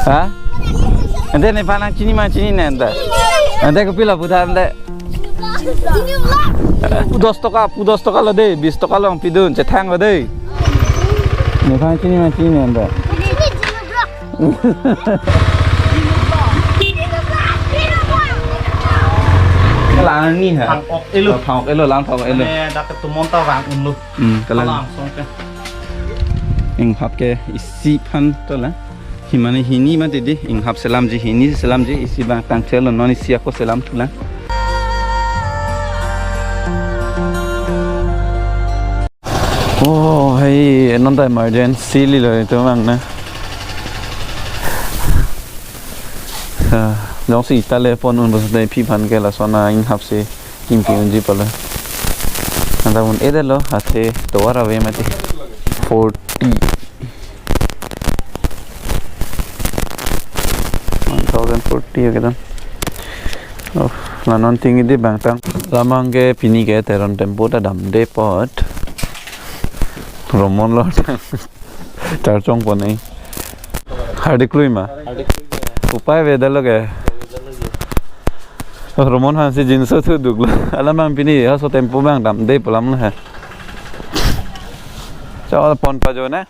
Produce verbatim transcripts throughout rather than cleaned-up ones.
Ha? Ante nephan nangchini ma chinine ante? Ante kopilo putha ante? Pu dos toka, pu dos toka lo de, bis toka lo pidun, chethang lo de. Nephan nangchini ma chinine ante? Kalang ni ha? Phang-ok-elo. Oh, phang-ok-elo, lang phang-ok-elo. Mane dak ketomon ta vang unlo. Hmm, kalang. Kalang song ke. Inghap ke isi phan to la. Himani hini mati di, inghap selamji, hini selamji, isi bang tangchelo, non isi ako selam thulang. Oh, hei, non ta emergency lilo itum ang na. Ah, jongsi ita le pon un bos dei phi phan ke lason a inghap si kimpi unji pala. Anta un-edetlo, athe tovar ave mati. Forty. One thousand forty ya kita. Oh, la non tinggi di bangtang. Lamang ke pini ke Teron Tempo ta damde apot. Romon lo tang. Charchong pon ai. Hardik lui ma. Hardik lui ma. Upai avedetlo ke. Romon aphansi jinso thuduklo. Alamang pini haso tempo bang damde pu alam lo he. Chalo pon pajo ne.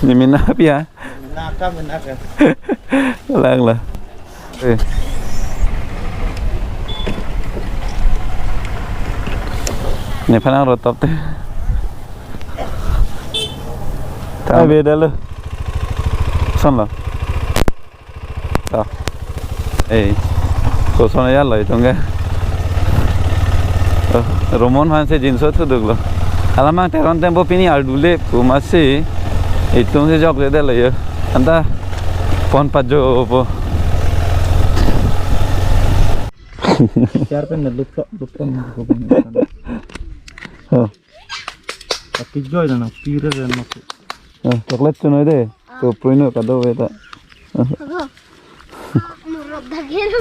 Ni mina pi ha? Mina ka, mina ka. Lang la. Eh. Nephan nang rotop te. Ta avedetlo. Son lo. Ta. Eh. Koson ya lo itum ke. Oh, Romon aphansi jinso thuduklo. Alamang Teron Tempo pini ardu le pu amatsi itum si jokledetlo yo. Anta pon pajo po. Char pen na luplo, luplo. Oh. Ati joy na pire na. Oh, chocolate chonoi de. Choproi no kado-ve ta. Murok dagero.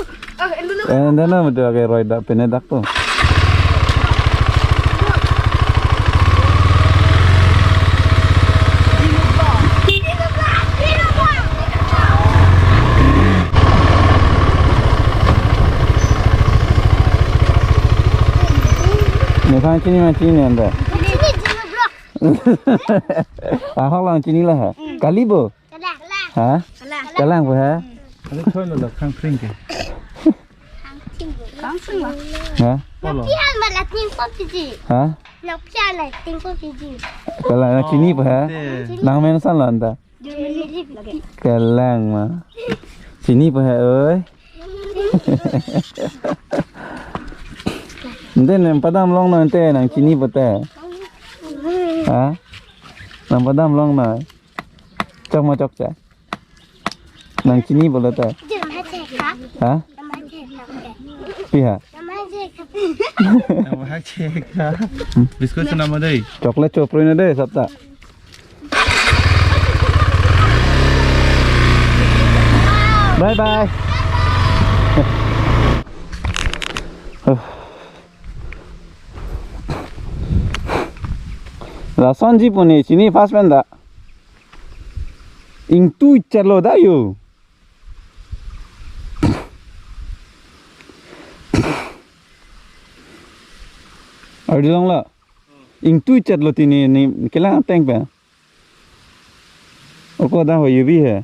Eh, anda na mati ake roi dak pene dak to. Nephan chini ma chinine anta? Ahok lang chinilo ha. Kali bo? Kalang. Ha? Kalang. Kalang pu ha? Kali thoi lo lo khang pring ke. Khang pring lo. Ha? Polo. Pian ma la tin ko piji. Ha? Nang pian la tin ko piji. Kalang nangchini pu ha? Oh, te. Nang mensan lo anta? Jumili. Kalang ma. Chini pu ha oi. Ante nangpadam longnon ante nangchini pu te. Ha? Nangpadam longnon. Chok ma chokche? Nangchini pulo te. Ha? Pi ha? Biscuit chonam dei. Chocolate choproi na dei sapta. Bye bye. Lasonji pu ne chini fast pen da. Ingtui chalo da yo. Arjulong la. Ingtui chatlo tini ne kelang ateng pen. Ako da ho yubi he.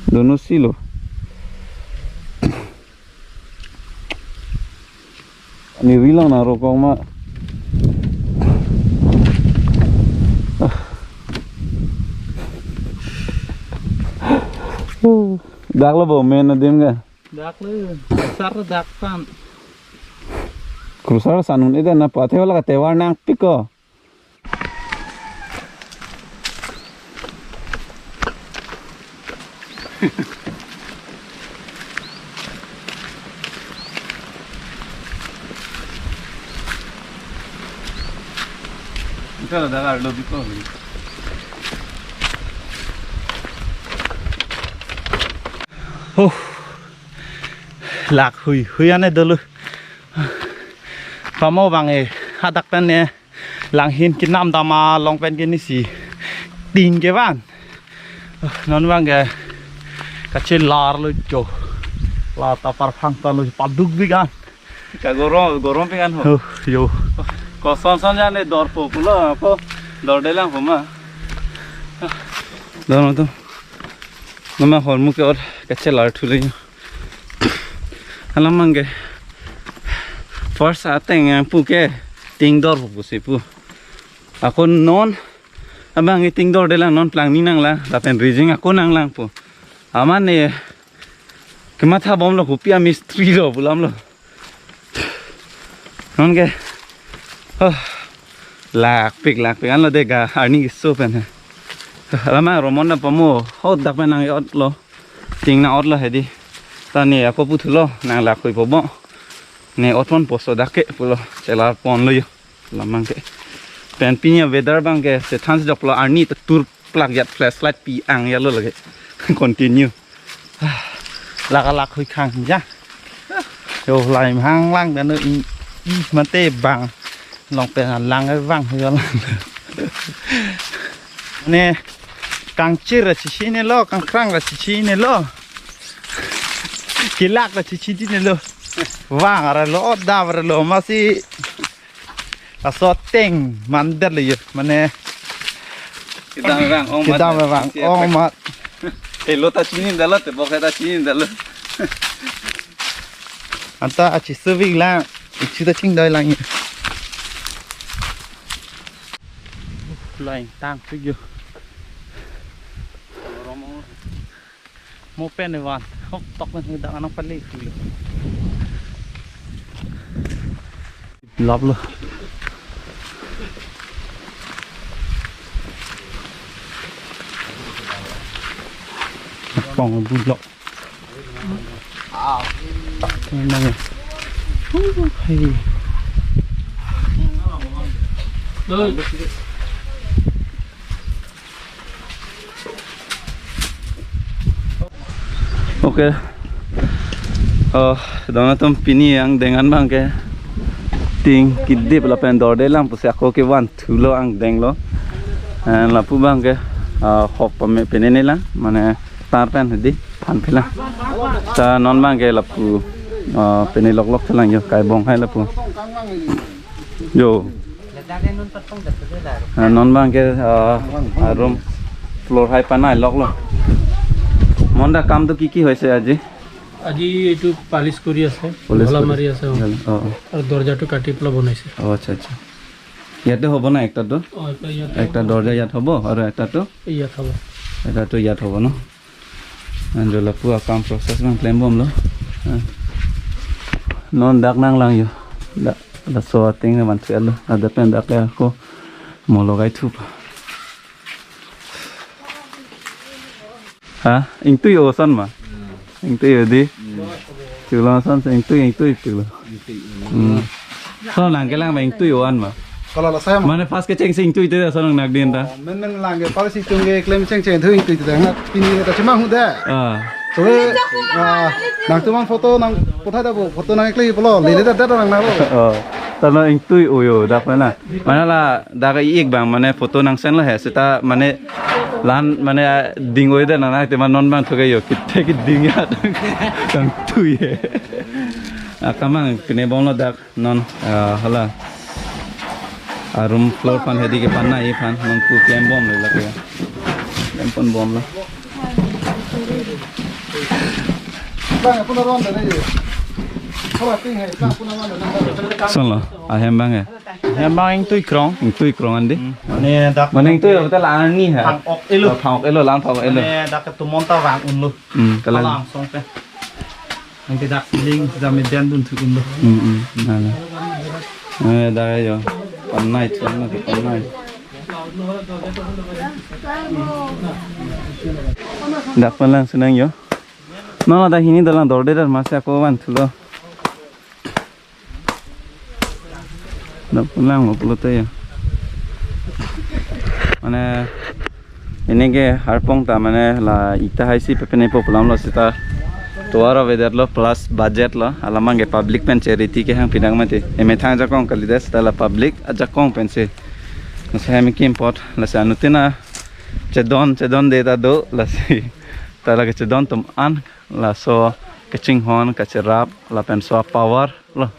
Dono silo. Ni rilong na rokong ma. Dak lo bo men adim ke. Dak lo, sar dak san. Krusar sanun ida na pathe wala ka tewar nangpik ko. Ito na dagar lo biko. Oh. Lak hui hui ane dolo. Pamo bang e hadak pen ne langhin kinam dam along pen ke nisi Ting kevan. Non abang ke kachelar lo jo. La ta parphang ta lo paduk bigan. Ka gorom, gorom pigan ho. Oh, yo. Koson son jane dorpo pulo, ako dordelang po ma. Dor atum. Mama hormu ke or kachelar thulo yo. Alam abang ke. First ateng yang pu ke ting dorpo pusi pu. Ako non abang ke ting dordelang, non plangni nanglang, lapen rijing ako nanglang pu. Amat ne kematha bomlo, kopi amistri lo pulam lo. Non ke. Oh. Lakpik, lakpik anlo de ga arni keso pen he. Alam abang romon na pamo, ho dak pen nang-ot lo. Ting nang-ot lo hedi. Ta ne ako puthulo, nang lakhui po bo. Ne otpon poso dak ke pulo, chelar ponlo yo. Alam abang ke. Pen pini weather abang ke sethan sejok lo, arni ta tur plak jat flashlight pi ang ya lo lagi. Continue. Laka lakhui khang ja. Yo, lai hang lang dan i, i mate bang. Long pen lang e bang yo lang. Ne kangchir la chichi ne lo, kangkrang la chichi ne lo. Kelak la chichi di ne lo. Vang ara lo, dap ara lo, masi. Aso ateng mandar le yo, mane. Kedam vang, ong mat. Kedam vang, ong mat. Telo ta chinidetlo, tebok ta chinidetlo. Anta achi suvik lang, ichi ta chingdoi lang yo. Lain tang tu yo. Mo pen evan. Hok tok na dak anang pali. Lap lo. Pong bu lok. Memang ya. Uh, hey. Okay. Oh, dona tum pini angdeng an abang ke ting kedip lapen dordelang pusi ako kevan thulo angdeng lo. Eh, lapu abang ke, ah, hok pame pene ne lang, mane tar pen hedi phan phe lang. Ta non abang ke lapu, ah, pene lok lok thelang yo kai bong hai lapu. Yo. Ah, non abang ke, ah, ah, room floor hai panai lok lo. Mon da kam to ki ki hoise aji? আজি এইটো পালিচ কৰি আছে, polish ঢলা কৰি মাৰি আছে, অ। অ, অ। আৰু দৰ্জাটো কাটি পেলাই বনাইছে। অ, আচ্ছা, আচ্ছা। ইয়াতে হ'ব না একটাতো? অ, এইটো ইয়াতে একটা হ'ব। দৰ্জা ইয়াত হ'ব আৰু এটাতো? ইয়াত হ'ব। এটাতো ইয়াত হ'ব ন? Anjo lapu akam process abang klem bomlo. Ah. Non dak nanglang yo. Dak, dak so ating man lo. Ada pen dak ya ako mo logai thup. Ha? Ingtui oson ma? Ingtui odi. Chulo son se ingtui, ingtui chulo. Hmm. So nang kelang ma ingtui oan ma? Kalau lah saya mah. Mane pas kecheng se ingtui te so nang nak din ta. Men men lang ke pal si chung ke klem cheng cheng thu ingtui te ngat pini ta chimang hu de. Ah. So, ah, nang tu mang photo nang puthai da bo, photo nang kle polo, lele da da nang na bo. Oh. Tano ingtui oyo dak mana. Mana la dak ik bang mane photo nang send lo he seta mane lan mane ding oi da nang na te man non bang thuke yo kit te kit ding ya. Tang tui he. Akamang pine bom lo dak. Non, ah, hala. Ah, room floor pan hedi ke pan na e pan non pu klem bom le la ke. Klem pon bom la. Son lo, ahem bang ya. Ahem bang ingtui krong. Ingtui krong andi. Hmm. Mane dak mane ingtui hotel arni ha. Phang ok elo. Phang ok elo, lang phang ok elo. Mane dak ketumon ta vang unlo. Hmm, kalang. Kalang song pe. Ang ke dak siling, dak median dun thu unlo. Hmm, hmm. Nala. Eh, dak yo. Pannai, pannai, pannai. Dak panlang sunang yo. Nala dak hini dalang dorde dar masa ko wan thulo. Dak pulang lo pulote ya. Mane ini ke harpong ta mane la ita hai si pepene po pulang lo seta tovar avedet lo plus budget lo alamang ke public pen charity kehang pidang mati. Emethang ajakong kalidet seta la public ajakong pensi. Nasa hem kim pot la sa anutin a chedon, chedonde ta do, lasi ta lake chedon atum an, laso kachinghon, kacherap, lapen so power lo.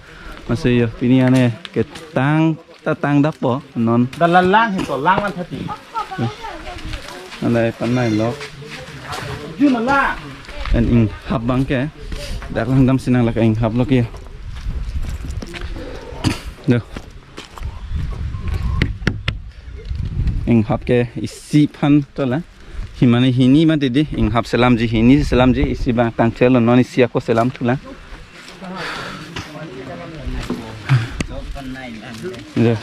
Lasi yo pini ane ketang ta tangdappo non. Dalan lang hito, lang one thirty. Anda panai lok. Jun lang. En inghap abangke. Dak langdamsi nanglake inghap lok ya. Do. Inghap ke isi aphan to la. Himani hini mati di, inghap selamji, hini selamji, isi abang tangchelo, non isi ako selam thulang. Ya.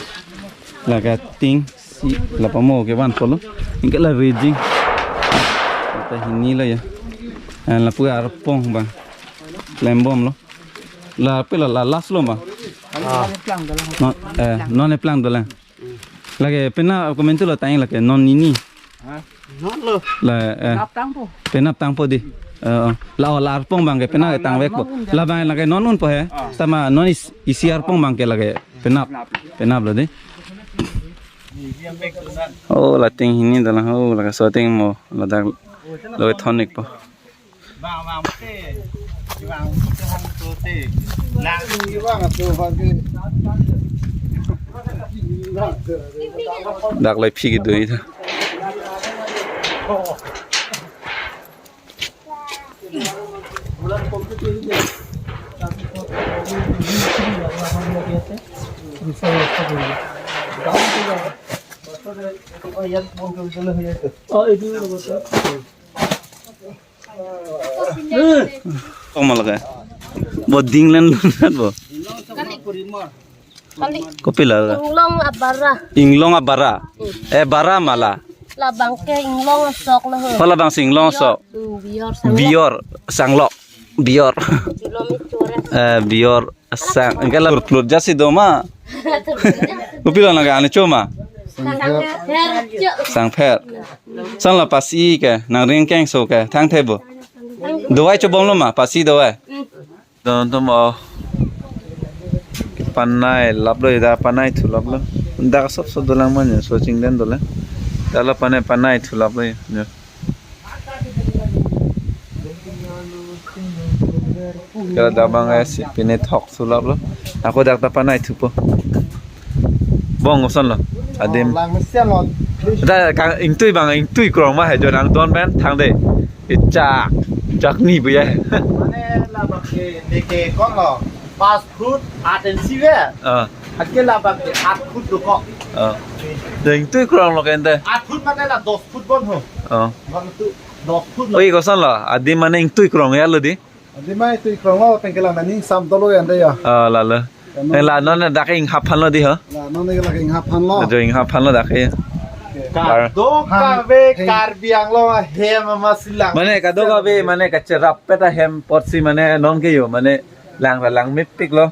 Lake ting si la pamo ke van polo. Anke la rejing. Ta hini la ya. Ah, lapu arpong abang. Klembomlo. Lapu la, la last lo abang. Non, eh, non eplang dolang. Lake penap komentu lo tang lake non hini. Non lo. La, eh, Penap tangpo. Penap tangpo di. Eh, la, la arpong abangke penap tangvekpo. Labang lake non unpo he. Sitame non is-, isi arpong abangke lake penap. Penap lo di. Oh, la ting hini dolang. Oh, lake so ting mo. Ladak lo tonic po. Dak lai phi kedo-i tha. Kong malake. Bo dinglen lunat bo. Kali. Kopilo la? Inglong abara. Inglong abara. Eh, bara ma la. Labangke inglong sok lo ho. Ho labangsi inglong sok. Hmm, biyor sanglok. Biyor sanglok. Biyor. Julom ichure. Eh, biyor sang. Anke la plut plut jasi do ma. Kopilo nangke ane cho ma. Sangpher. Sangpher. Lason la pasi ke, nang ring keng so ke, thangthe bo. Dawai chobomlo ma, pasi dawai. Don atum o. Panai laplo, ida panai thu laplo. Dak sop sop dolang mane, so chingden dolang. Dak la panai, panai thu laplo ya. Kala dak abang eh si pine thok thu laplo. Ako dak ta panai thupo. Bong koson lo. Adim. Oh, lang mesen lo. Da kang ingtui abang, ingtui krong ma he jo nangdon pen thangde. Ichak, chak ni bu ya. Mane labangke, neke konlo. Pas foot, aat inchi ve. Ah. Anke labangke, aat foot dokok. Ah. Da ingtui krong lo kente. Aat foot mane la dos foot bon ho. Ah. Bon tu dos foot lo. Oi, koson lo. Adim mane ingtui krong ya lo di. Adim mane ingtui krong lo, tengke la nani sam dolo ya ande ya. Ah, lalo. Nang la non dak inghap aphan lo di ho. La non lake inghap aphan lo. Jo inghap aphan lo dak ya. Kado kave Karbi Anglong ahem ama silang. Mane kado kave mane kacherap pet ahem apotsi mane non ke yo mane lang lang mepik lo.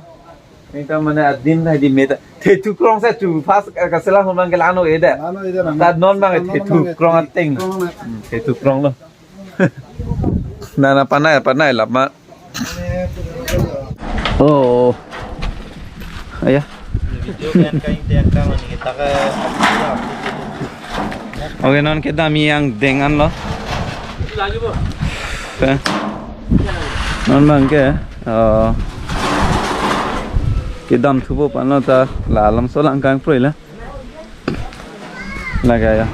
Ningta mane adim hai di meta. Thethu krong sa chu pas kaselam hon abangke la-an o ede. La-an o ede nang. Ta non abang thethu krong ateng. Krong na. Hmm, thethu krong lo. Na na panai panai lap ma. Oh. Aya. Video kan kain tiang kaman kita ke. Okay, non kedam angdeng an lo. Eh. Non abangke, eh, kedam thupo aphan lo ta la alam so lang kangkroi la. Lake ya.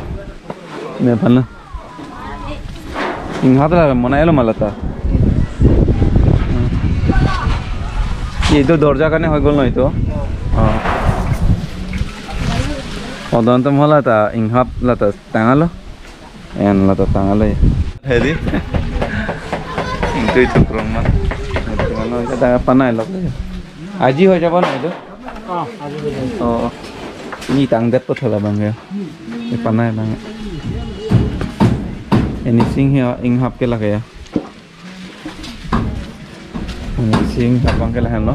Ne aphan lo. Inghap la monai lo ma la ta. Itu dorja kane hoi gol noi to. Oh. Oh, don atum hala ta inghap la ta tanglo. En la ta tanglo ya. Hedi. Ingtui thu krong ma. Tanglo ta panai lo. Aji hoi jabo na itu? Oh, aji hoi jabo. Oh. Ni tangdet po thola abang ya. Ini panai abang. Ini sing ya inghap ke lake ya. Isi inghap abangke lahenlo.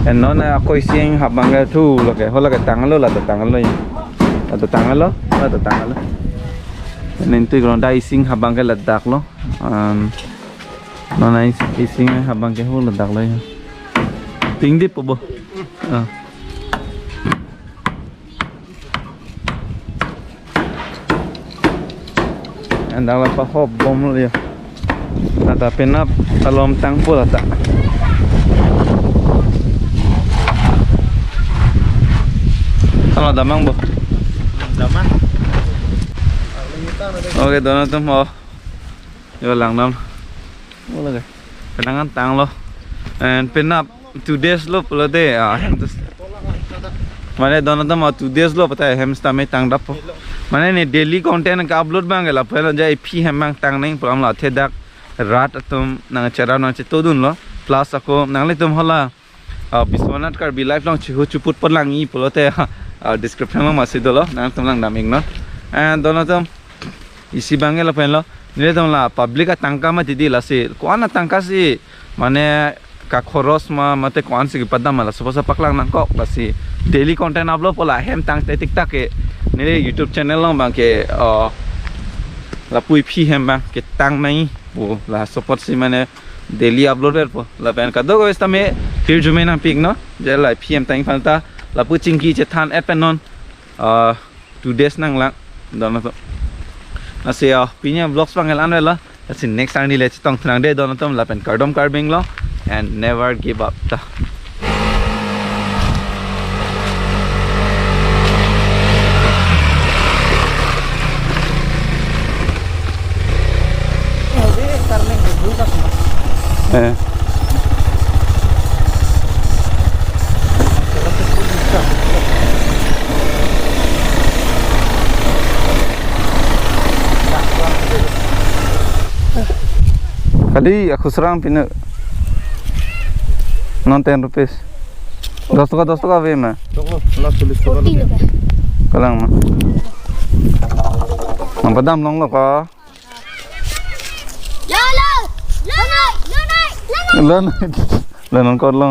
En non ako isi inghap abangke thu lake, ho lake tanglo, la ta tanglo ya. La ta tanglo, la ta tanglo. Ningtui krong da isi inghap abangke ladak lo. An, non isi, isi inghap abangke ho ladak lo ya. Tingdip po bo. Ah. Dak la pahop bomlo ya. Lata penap alom tangpo lata. Tanglo damnang bo. Damnang. Oke, dono atum ho. Yo lang nam. Wala ke. Penang an tanglo. And penap two days lo pulote, ah, hem tus. Mane dono atum two days lo pata hem sitame tangdappo. Mane ne daily content ka-upload abang ke lapu-an lo, jai phi hem abang tang nangji pu alam lo, athe dak rat atum nangcherap nangchetodunlo. Plus ako nanglitum hala, ah, Biswanath Karbi Live along chihu chuput pon langji pulote, ah, description along masi dolo, nangtum lang dam iknon. And dono atum isi abang ke lapen lo. Nelitum la public atangka mati di, lasi ko-an atangka si mane kakhoros ma mate ko-an si kepadam ma, laso apotsi paklang nangkok, lasi daily content upload pu la hem tangte tik tak ke. Neli YouTube channel along abang ke, oh, lapu phi hem abang ketang nangji pu, laso apotsi mane daily upload verpo. Lapen kadokave sitame hirjume nangpi iknon. Je la phi hem tangji aphan ta lapu chingki chethan et pen non, ah, two days nanglang, dono atum. Lasi, ah, pini avlogs abang ke la-an avelo. Lasi next arni le chetongthu nang dei dono atum, lapen kardom Karbi Anglong and never give up ta. Eh. Kali, akhusra pine. Non ten rupees. Dos taka, dos taka ave ma. Choklo, la solis taka lo. Kalang ma. Nangpadam longlo ko. Lo, lo, lo nai, lo nai, lo nai. Lo nai, lo nai kot lo.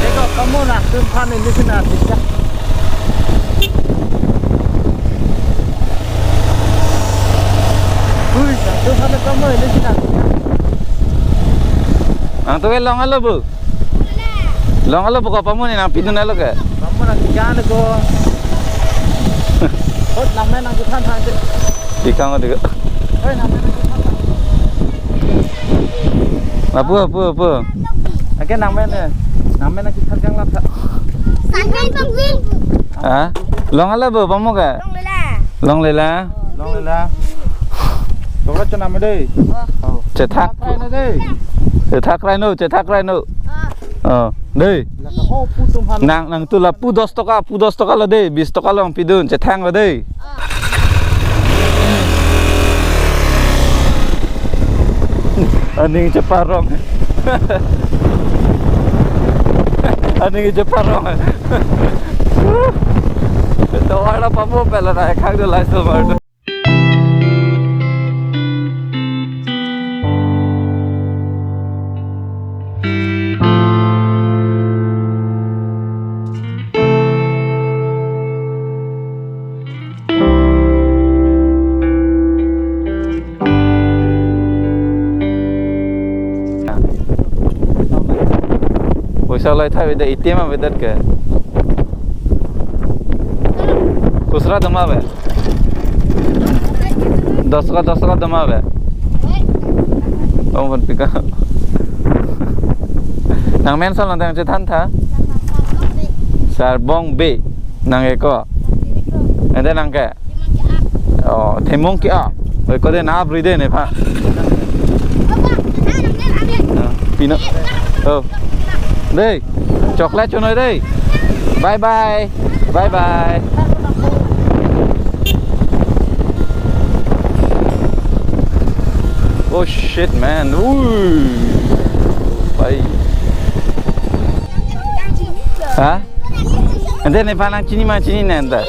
Deko, kamu nangtum aphan ilisin atik ya. Hui, nangtum aphan kamu ilisin atik ya. Nangtum ke long alo bu? Long alo bu ko, pamun nangpidun alo ke? Pamun nangkikan ko. Hot, nangmen nangkithan than te. Dikang dikang. Hoi, nangmen nangkithan than. Apu, apu, apu. Ake nangmen ne. Nangmen nangkithan kang lap tha. Sangkai pangwin. Ha? Long alo bu, pamun ke? Long lela. Long lela. Long lela. Tokra chonam dei. Oh. Chethak. Chethak rai no dei. Chethak rai no, chethak rai no. Oh, dei. Laka ho pu tum han. Nang, nangtum lapu dos taka, pu dos taka lo dei, bis taka long pidun, chethang lo dei. Aning cheparong. Aning cheparong. Tovar la pamu pela na khang do lai so mar. Poisa lai tha avedet, A T M avedet ke. Khusra doma ave. Dos taka, dos taka doma ave. Ong pon pika. Nangmen asonlo, nang chethan tha. Sarbong Bey. Nang ke ko. Ante nang ke. Oh, Themong ke a. Oi, ko de na bri de nephan. Ah, pino. Oh. Dei. Chocolate chonoi dei. Bye bye. Bye bye. Oh shit, man. Ooh. Bye. Ha? Ante nephan nangchini ma chinine ante.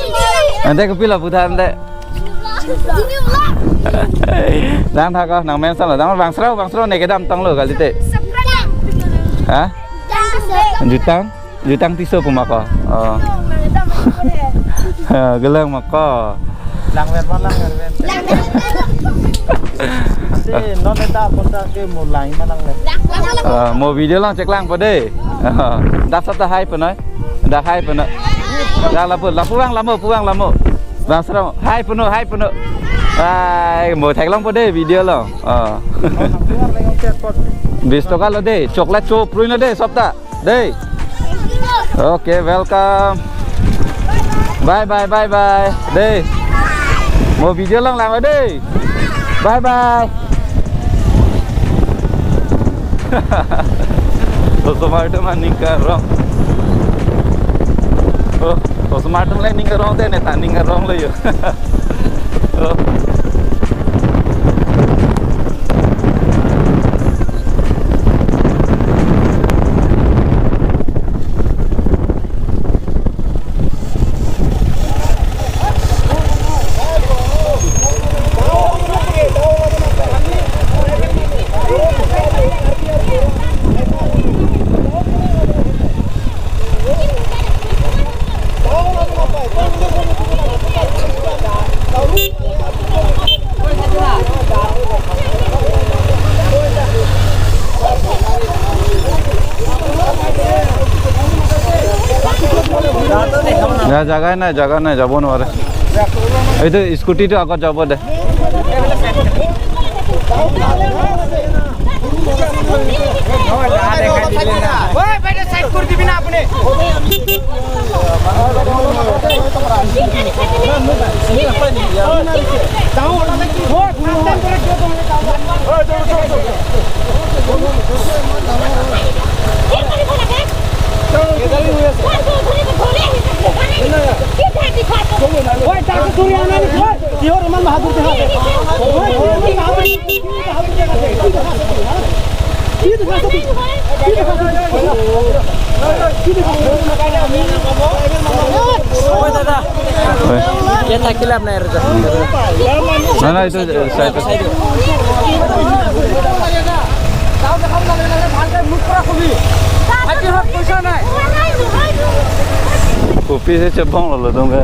Ante kopilo putha ante. Dang tha ko, nangmen asonlo. Dang bang srau, bang srau ne kedam tanglo kalite. Ha? Jutang? Jutang Tisso pu ma ko. Oh. Ha, kelang ma ko. Langver ma langver ven. Ante non eta pota ke mo lang ma langver. Ah, mo video lang cheklangpo dei. Ah, dak sat ta hai penoi. Dak hai penoi. Dak lapu, lapu vang lamo, pu vang lamo. Ram Sera, hai puno, hai puno. Hai, mo theklongpo dei video along. Oh. Bis toka lo dei, chocolate cho prui lo dei, sopta. Dei. Okay, welcome. Bye bye, bye bye. Dei. Mo video along lang dei. Bye bye. Osomar atum aning karong. Oh, osomar atum le ning karong te ne ta ning karong le yo. Oh. Ya, jaga nai, jaga nai, jabo nware. Ei to scooty to agot jabo dei. ওই, বাইরে সাইড করে দিবি না আপনি। ওই, তাকে ধরে আনা, ওই, কি ওর রুমাল হাত ধরতে হবে। ওই, ওই, ওই, ওই, দাদা। এ থাকিলে আপোনাৰ আৰু যা। না, না, এইটো side. Kopi si chebong lo lo dong ke.